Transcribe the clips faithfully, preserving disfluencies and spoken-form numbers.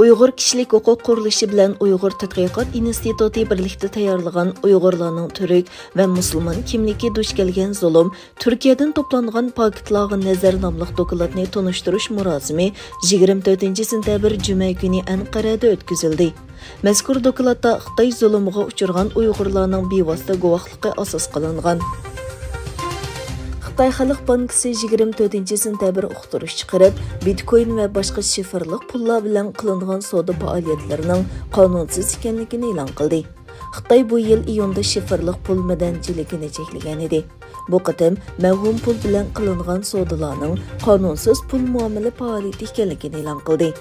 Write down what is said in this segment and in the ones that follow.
ئۇيغۇر كىشىلىك ھوقۇق قۇرۇلۇشى بىلەن ئۇيغۇر تەتقىقات ئىنستىتۇتى بىرلىكتە تەييارلىغان ئۇيغۇرلارنىڭ تۈرك ۋە مۇسۇلمان كىملىكى دۇچ كەلگەن زۇلۇم، تۈركىيەدىن توپلانغان پاكىتلارغا نەزەر ناملىق دوكلاتنى تونۇشتۇرۇش مۇراسىمى يىگىرمە تۆتىنچى سېنتەبىر جۈمە كۈنى ئەنقەرەدە ئۆتكۈزۈلدى. مەزكۇر دوكلاتتا خىتاي زۇلۇمىغا ئۇچرىغان ئۇيغۇرلارنىڭ بىۋاسىتە گۇۋاھلىقى ئاساس قىلىنغان. خىتاي خەلق بانكىسى يىگىرمە تۆتىنچى سېنتەبىر ئۇقتۇرۇش چىقىرىپ، بىتكوين ۋە باشقا شىفىرلىق پۇللار بىلەن قىلىنغان سودا پائالىيەتلىرىنىڭ قانۇنسىز ئىكەنلىكىنى ئېلان قىلدى. خىتاي بۇ يىل ئىيۇندا شىفىرلىق پۇل مەيدانچىلىكىنى چەكلىگەن ئىدى. بۇ قېتىم مەۋھۇم پۇل بىلەن قىلىنغان سودىلارنىڭ قانۇنسىز پۇل مۇئامىلە پائالىيىتى ئىكەنلىكىنى ئېلان قىلدى.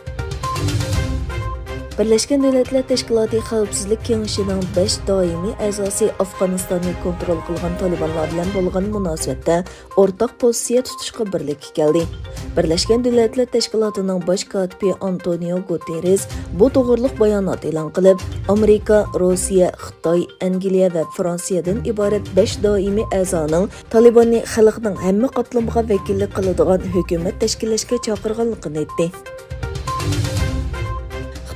بىرلەشكەن دۆلەتلەر تەشكىلاتى خەۋپسىزلىك كېڭىشىنىڭ بەش دائىمىي ئەزاسى ئافغانىستاننى كونترول قىلغان تالىبانلار بىلەن بولغان مۇناسىۋەتتە ئورتاق پوزىتسىيە تۇتۇشقا بىرلىككە كەلدى. بىرلەشكەن دۆلەتلەر تەشكىلاتىنىڭ باش كاتىپى ئانتونىيو گۇتېررېس بۇ توغرىلىق بايانات ئېلان قىلىپ، ئامېرىكا، روسىيە، خىتاي، ئەنگلىيە ۋە فرانسىيەدىن ئىبارەت بەش دائىمىي ئەزانىڭ تالىباننى خەلقنىڭ ھەممە قاتلىمىغا ۋەكىللىك قىلىدىغان ھۆكۈمەت تەشكىللەشكە چاقىرغانلىقىنى ئېيتتى.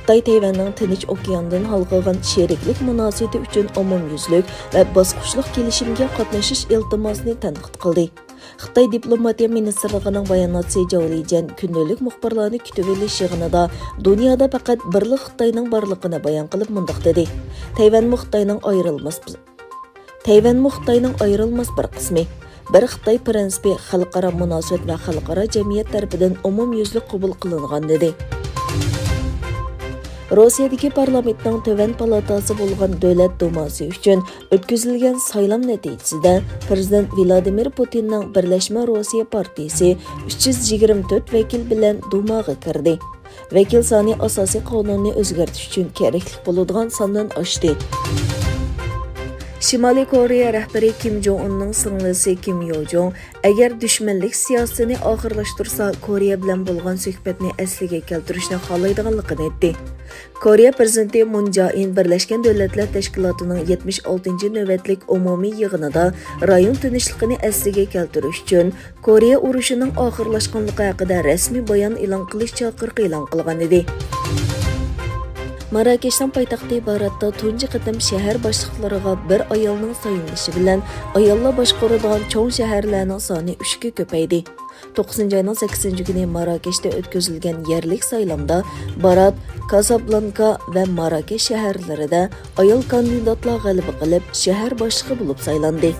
خىتاي تەيۋەننىڭ تىنچ ئوكياندىن ھالقىغان شېرىكلىك مۇناسىۋىتى ئۈچۈن ئومۇميۈزلۈك ۋە باسقۇچلۇق كېلىشىمگە قاتنىشىش ئىلتىماسىنى تەنقىد قىلدى. خىتاي دىپلوماتىيە مىنىستىرلىقىنىڭ باياناتچىسى جاۋ لىجيەن كۈندىلىك مۇخبىرلارنى كۈتۈۋېلىش يىغىنىدا دۇنيادا پەقەت بىرلا خىتاينىڭ بارلىقىنى بايان قىلىپ مۇنداق دېدى: تەيۋەنمۇ خىتاينىڭ ئايرىلماس، تەيۋەنمۇ خىتاينىڭ ئايرىلماس بىر قىسمى. بىر خىتاي پىرىنسىپى خەلقئارا مۇناسىۋەت ۋە خەلقئارا جەمئىيەت تەرىپىدىن ئومۇميۈزلۈك قوبۇل قىلىنغان، دېدى. روسىيەدىكى پارلامېنتنىڭ تۆۋەن پالاتاسى بولغان دۆلەت دۇماسى ئۈچۈن ئۆتكۈزۈلگەن سايلام نەتىجىسىدە، پىرېزىدېنت ۋلادىمىر پۇتىننىڭ بىرلەشمە روسىيە پارتىيىسى ئۈچ يۈز يىگىرمە تۆت ۋەكىل بىلەن دۇماغا كىردى. ۋەكىل سانى ئاساسىي قانۇننى ئۆزگەرتىش ئۈچۈن كېرەكلىك بولىدىغان ساندىن ئاشتى. شىمالىي كورېيە رەھبىرى كىم جوڭ ئۇننىڭ سىڭلىسى كىم يو جوڭ ئەگەر دۈشمەنلىك سىياسىتىنى ئاخىرلاشتۇرسا، كورېيە بىلەن بولغان سۆھبەتنى ئەسلىگە كەلتۈرۈشنى خالايدىغانلىقىنى ئېيتتى. كورېيە پىرېزىدېنتى مۇن جائىن بىرلەشكەن دۆلەتلەر تەشكىلاتىنىڭ يەتمىش ئالتىنچى نۆۋەتلىك ئومۇمىي يىغىنىدا رايون تىنچلىقىنى ئەسلىگە كەلتۈرۈش ئۈچۈن كورېيە ئۇرۇشىنىڭ ئاخىرلاشقانلىقى ھەققىدە رەسمىي بايان ئېلان قىلىش چاقىرىقى ئېلان قىلغان ئىدى. ماراكەشنىڭ پايتەختى باراتتا تۇنجى قېتىم شەھەر باشلىقلىرىغا بىر ئايالنىڭ سايلىنىشى بىلەن ئاياللار باشقۇرىدىغان چوڭ شەھەرلەرنىڭ سانى ئۈچكە كۆپەيدى. توققۇزىنچى ئاينىڭ سەككىزىنچى كۈنى ماراكەشتە ئۆتكۈزۈلگەن يەرلىك سايلامدا بارات، كازابلانكا ۋە ماراكەش شەھەرلىرىدە ئايال كاندىداتلار غەلىبە قىلىپ، شەھەر باشلىقى بولۇپ سايلاندى.